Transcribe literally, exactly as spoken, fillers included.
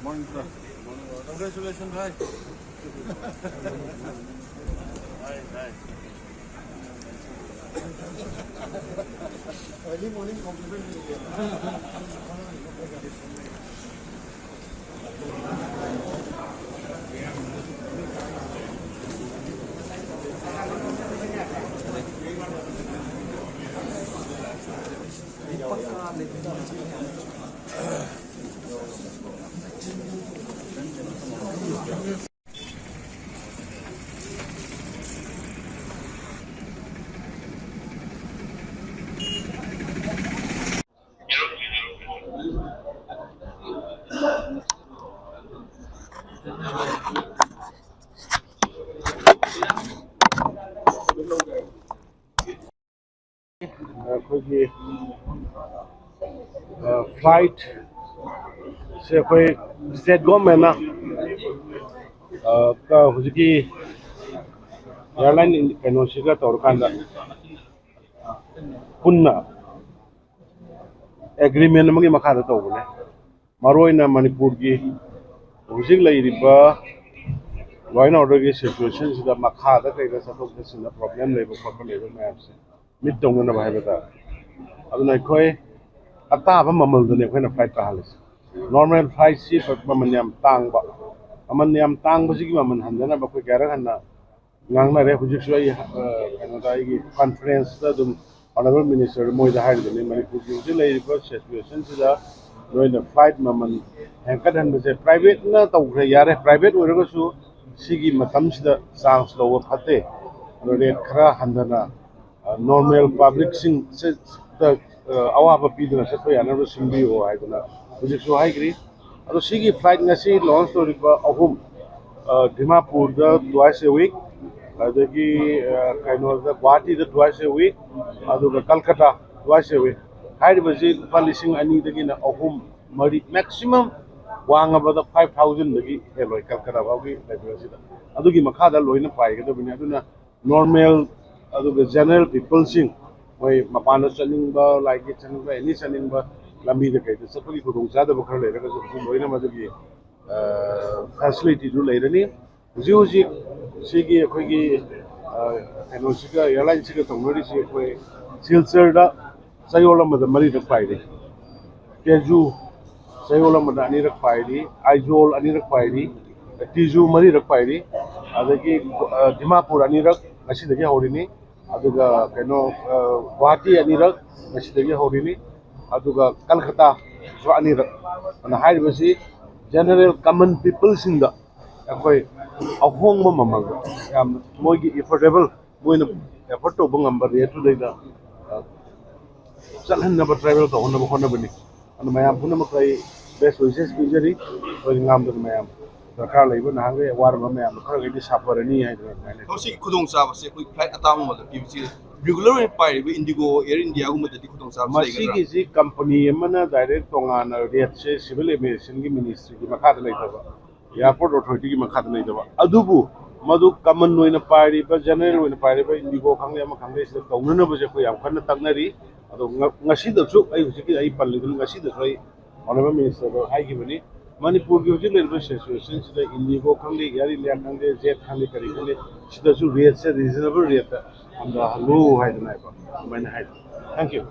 Morning, sir. Congratulations, bhai. Bhai, bhai. Early morning compliment. ꯑꯩꯈꯣꯏꯒꯤ ꯐ꯭ꯂꯥꯏꯠꯁꯦ ꯑꯩꯈꯣꯏ state ꯒꯣꯔꯃꯦꯟꯅ ꯍꯧꯖꯤꯛꯀꯤ ꯑꯦꯌꯥꯔꯂꯥꯏꯟ ꯀꯩꯅꯣꯁꯤꯒ ꯇꯧꯔꯀꯥꯟꯗ ꯄꯨꯟꯅ ꯑꯦꯒ꯭ꯔꯤꯃꯦꯟ ꯑꯃꯒꯤ ꯃꯈꯥꯗ ꯇꯧꯕꯅꯦ꯫ ꯃꯔꯨꯑꯣꯏꯅ ꯃꯅꯤꯄꯨꯔꯒꯤ ꯍꯧꯖꯤꯛ ꯂꯩꯔꯤꯕ law and order ꯒꯤ situation ꯁꯤꯗ ꯃꯈꯥꯗ ꯀꯩꯗ ꯆꯠꯊꯣꯛ ꯆꯠꯁꯤꯟꯗ problem ꯂꯩꯕ ꯈꯣꯠꯄ ꯂꯩꯕ ꯃꯌꯥꯝꯁꯦ ꯃꯤꯠ ꯇꯧꯅꯅꯕ ꯍꯥꯏꯕ ꯇꯥꯔꯦ꯫ ꯑꯗꯨꯅ ꯑꯩꯈꯣꯏ ꯑꯇꯥꯕ ꯃꯃꯜꯗꯅꯦ ꯑꯩꯈꯣꯏꯅ flight ꯇꯥꯍꯜꯂꯤꯁꯦ꯫ Normal flight ꯁꯤ ꯃꯃꯜ ꯌꯥꯝ ꯇꯥꯡꯕ, ꯃꯃꯜ ꯌꯥꯝ ꯇꯥꯡꯕꯁꯤꯒꯤ ꯃꯃꯜ ꯍꯟꯊꯅꯕ ꯑꯩꯈꯣꯏ ꯀꯌꯥꯔꯛ ꯍꯟꯅ ꯉꯥꯡꯅꯔꯦ꯫ ꯍꯧꯖꯤꯛꯁꯨ ꯑꯩ ꯑ, ꯀꯩꯅꯣꯗ ꯑꯩꯒꯤ conference ꯇ ꯑꯗꯨꯝ honourable minister ꯗ ꯃꯣꯏꯗ ꯍꯥꯏꯔꯤꯕꯅꯤ, ꯃꯅꯤꯄꯨꯔꯒꯤ ꯍꯧꯖꯤꯛ ꯂꯩꯔꯤꯕ situation ꯁꯤꯗ ꯅꯣꯏꯅ ꯐ꯭ꯂꯥꯏꯠ ꯃꯃꯜ ꯍꯦꯟꯀꯠꯍꯟꯕꯁꯦ ꯄ꯭ꯔꯥꯏꯚꯦꯠꯅ ꯇꯧꯈ꯭ꯔꯦ, ꯌꯥꯔꯦ, ꯄ꯭ꯔꯥꯏꯚꯦꯠ ꯑꯣꯏꯔꯒꯁꯨ ꯁꯤꯒꯤ ꯃꯇꯝꯁꯤꯗ ꯆꯥꯟꯁ ꯂꯧꯕ ꯐꯠꯇꯦ꯫ ꯑꯗꯣ ꯔꯦꯠ ꯈꯔ ꯍꯟꯊꯅ, ꯑ, ꯅꯣꯔꯃꯦꯜ ꯄꯕ꯭ꯂꯤꯛꯁꯤꯡꯁꯤꯗ, ꯑ, ꯑꯋꯥꯕ ꯄꯤꯗꯨꯅ ꯆꯠꯄ ꯌꯥꯅꯕ ꯁꯤꯟꯕꯤꯌꯨ ꯍꯥꯏꯗꯅ ꯍꯧꯖꯤꯛꯁꯨ ꯍꯥꯏꯈ꯭ꯔꯤ꯫ ꯑꯗꯣ ꯁꯤꯒꯤ ꯐ꯭ꯂꯥꯏꯠ ꯉꯁꯤ ꯂꯣꯟꯁ ꯇꯧꯔꯤꯕ ꯑꯍꯨꯝ, ꯑ, ꯗꯤꯃꯥꯄꯨꯔꯗ twice a week, ꯑꯗꯒꯤ, ꯑ, ꯀꯩꯅꯣꯗ, ꯒꯨꯋꯥꯍꯥꯇꯤꯗ twice a week, ꯑꯗꯨꯒ ꯀꯜꯀꯇꯥ twice a week꯫ ꯍꯥꯏꯔꯤꯕꯁꯤ ꯂꯨꯄꯥ ꯂꯤꯁꯤꯡ ꯑꯅꯤꯗꯒꯤꯅ ꯑꯍꯨꯝ, ꯃꯔꯤ, ꯃꯦꯛꯁꯤꯃꯝ ꯋꯥꯡꯉꯕꯗ five thousandꯗꯒꯤ ꯍꯦꯜꯂꯣꯏ ꯀꯜꯀꯇꯥ ꯐꯥꯎꯒꯤ ꯂꯦꯚꯦꯜꯁꯤꯗ꯫ ꯑꯗꯨꯒꯤ ꯃꯈꯥꯗ ꯂꯣꯏꯅ ꯄꯥꯏꯒꯗꯕꯅꯤ꯫ ꯑꯗꯨꯅ ꯅꯣꯔꯃꯦꯜ ꯑꯗꯨꯒ ꯖꯦꯅꯔꯦꯜ ꯄꯤꯄꯜꯁꯤꯡ, ꯃꯣꯏ ꯃꯄꯥꯟꯗ ꯆꯠꯅꯤꯡꯕ, ꯂꯥꯏꯔꯤꯛ ꯆꯠꯅꯤꯡꯕ, ꯑꯦꯅꯤ ꯆꯠꯅꯤꯡꯕ, ꯂꯝꯕꯤꯗ ꯀꯩꯗ ꯆꯠꯄꯒꯤ ꯈꯨꯗꯣꯡꯆꯥꯗꯕ ꯈꯔ ꯂꯩꯔꯒꯁꯨ ꯍꯧꯖꯤꯛ ꯂꯣꯏꯅ ꯃꯗꯨꯒꯤ, ꯑ, ꯐꯦꯁꯤꯂꯤꯇꯤꯗꯨ ꯂꯩꯔꯅꯤ꯫ ꯍꯧꯖꯤꯛ ꯍꯧꯖꯤꯛ ꯁꯤꯒꯤ ꯑꯩꯈꯣꯏꯒꯤ, ꯑ, ꯀꯩꯅꯣꯁꯤꯒ, ꯑꯦꯌꯥꯔꯂꯥꯏꯟꯁꯤꯒ ꯇꯧꯅꯔꯤꯁꯤ ꯑꯩꯈꯣꯏ ꯁꯤꯜꯆꯔꯗ ꯆꯌꯣꯜ ꯑꯃꯗ ꯃꯔꯤꯔꯛ ꯄꯥꯏꯔꯤ, ꯇꯦꯖꯨ ꯆꯌꯣꯜ ꯑꯃꯗ ꯑꯅꯤꯔꯛ ꯄꯥꯏꯔꯤ, ꯑꯥꯏꯖꯣꯜ ꯑꯅꯤꯔꯛ ꯄꯥꯏꯔꯤ, ꯇꯤꯖꯨ ꯃꯔꯤꯔꯛ ꯄꯥꯏꯔꯤ, ꯑꯗꯒꯤ, ꯑ, ꯗꯤꯃꯥꯄꯨꯔ ꯑꯅꯤꯔꯛ ꯉꯁꯤꯗꯒꯤ ꯍꯧꯔꯤꯅꯤ, ꯑꯗꯨꯒ ꯀꯩꯅꯣ, ꯑ, ꯒꯨꯋꯥꯍꯥꯇꯤ ꯑꯅꯤꯔꯛ ꯉꯁꯤꯗꯒꯤ ꯍꯧꯔꯤꯅꯤ, ꯑꯗꯨꯒ ꯀꯜꯀꯇꯥꯁꯨ ꯑꯅꯤꯔꯛ꯫ ꯑꯗꯨꯅ ꯍꯥꯏꯔꯤꯕꯁꯤ ꯖꯦꯅꯔꯦꯜ ꯀꯃꯟ ꯄꯤꯄꯜꯁꯤꯡꯗ ꯑꯩꯈꯣꯏ ꯑꯍꯣꯡꯕ ꯃꯃꯜꯗ, ꯌꯥꯝꯅ ꯃꯣꯏꯒꯤ ꯑꯦꯐꯣꯔꯗꯦꯕꯜ, ꯃꯣꯏꯅ ꯑꯦꯐꯣꯔꯠ ꯇꯧꯕ ꯉꯝꯕ ꯔꯦꯠꯇꯨꯗꯩꯗ, ꯑ, ꯆꯠꯍꯟꯅꯕ, ꯇ꯭ꯔꯥꯚꯦꯜ ꯇꯧꯍꯟꯅꯕ ꯍꯣꯠꯅꯕꯅꯤ꯫ ꯑꯗꯨ ꯃꯌꯥꯝ ꯄꯨꯝꯅꯃꯛꯇ ꯑꯩ ꯕꯦꯁ ꯋꯤꯁꯦꯁ ꯄꯤꯖꯔꯤ꯫ ꯑꯩꯈꯣꯏ ꯉꯥꯝꯗꯅ ꯃꯌꯥꯝ ꯗꯔꯀꯥꯔ ꯂꯩꯕ ꯅꯍꯥꯟꯈꯩ ꯑꯋꯥꯔꯕ ꯃꯌꯥꯝꯗꯣ ꯈꯔꯒꯩꯗꯤ ꯁꯥꯐꯔꯅꯤ ꯍꯥꯏꯗꯅ ꯑꯗꯨꯃꯥꯏꯅ ꯃꯁꯤꯒꯤ ꯈꯨꯗꯣꯡꯆꯥꯕꯁꯦ ꯑꯩꯈꯣꯏ ꯐ꯭ꯂꯥꯏꯠ ꯑꯇꯥꯡꯕ ꯃꯃꯜꯗ ꯄꯤꯕꯁꯤ ꯔꯤꯒꯨꯂꯔ ꯑꯣꯏꯅ ꯄꯥꯏꯔꯤꯕ ꯏꯟꯗꯤꯒꯣ, ꯑꯦꯌꯔ ꯏꯟꯗꯤꯌꯥꯒꯨꯝꯕꯗꯗꯤ ꯈꯨꯗꯣꯡꯆꯥꯕꯁꯤ ꯂꯩꯒꯗ꯭ꯔꯥ? ꯃꯁꯤꯒꯤꯁꯤ ꯀꯝꯄꯅꯤ ꯑꯃꯅ ꯗꯥꯏꯔꯦꯛ ꯇꯣꯉꯥꯟꯅ ꯔꯦꯠꯁꯦ ꯁꯤꯚꯤꯜ ꯑꯦꯚꯤꯌꯦꯁꯟꯒꯤ ꯃꯤꯅꯤꯁꯇ꯭ꯔꯤꯒꯤ ꯃꯈꯥꯗ ꯂꯩꯇꯕ, ꯑꯦꯌꯥꯔꯄꯣꯔꯠ ꯑꯣꯊꯣꯔꯤꯇꯤꯒꯤ ꯃꯈꯥꯗ ꯂꯩꯇꯕ꯫ ꯑꯗꯨꯕꯨ ꯃꯗꯨ ꯀꯃꯟ ꯑꯣꯏꯅ ꯄꯥꯏꯔꯤꯕ, ꯖꯦꯅꯔꯦꯜ ꯑꯣꯏꯅ ꯄꯥꯏꯔꯤꯕ ꯏꯟꯗꯤꯒꯣ ꯈꯪꯗꯦ, ꯑꯃ ꯈꯪꯗꯦ, ꯁꯤꯗ ꯇꯧꯅꯅꯕꯁꯦ ꯑꯩꯈꯣꯏ ꯌꯥꯝ ꯀꯟꯅ ꯇꯛꯅꯔꯤ꯫ ꯑꯗꯣ ꯉ-, ꯉꯁꯤꯗꯁꯨ ꯑꯩ ꯍꯧꯖꯤꯛꯀꯤ ꯑꯩ ꯄꯜꯂꯤꯗꯨꯅ ꯉꯁꯤꯗꯁꯨ ꯑꯩ ꯑꯣꯅꯔꯦꯕꯜ ꯃꯤꯅꯤꯁꯇꯔꯗ ꯍꯥꯏꯈꯤꯕꯅꯤ, ꯃꯅꯤꯄꯨꯔꯒꯤ ꯍꯧꯖꯤꯛ ꯂꯩꯔꯤꯕ ꯁꯤꯆꯨꯋꯦꯁꯟꯁꯤꯗ ꯏꯟꯗꯤꯒꯣ ꯈꯪꯗꯦ, ꯑꯦꯌꯔ ꯏꯟꯗꯤꯌꯥ ꯈꯪꯗꯦ, ꯖꯦꯠ ꯈꯪꯗꯦ, ꯀꯔꯤ ꯈꯪꯗꯦ, ꯁꯤꯗꯁꯨ ꯔꯦꯠꯁꯦ ꯔꯤꯖꯅꯦꯕꯜ ꯔꯦꯠꯇ ꯍꯟꯊꯍꯜꯂꯨ ꯍꯥꯏꯗꯅ ꯍꯥꯏꯕ ꯑꯗꯨꯃꯥꯏꯅ ꯍꯥꯏ꯫ Thank you꯫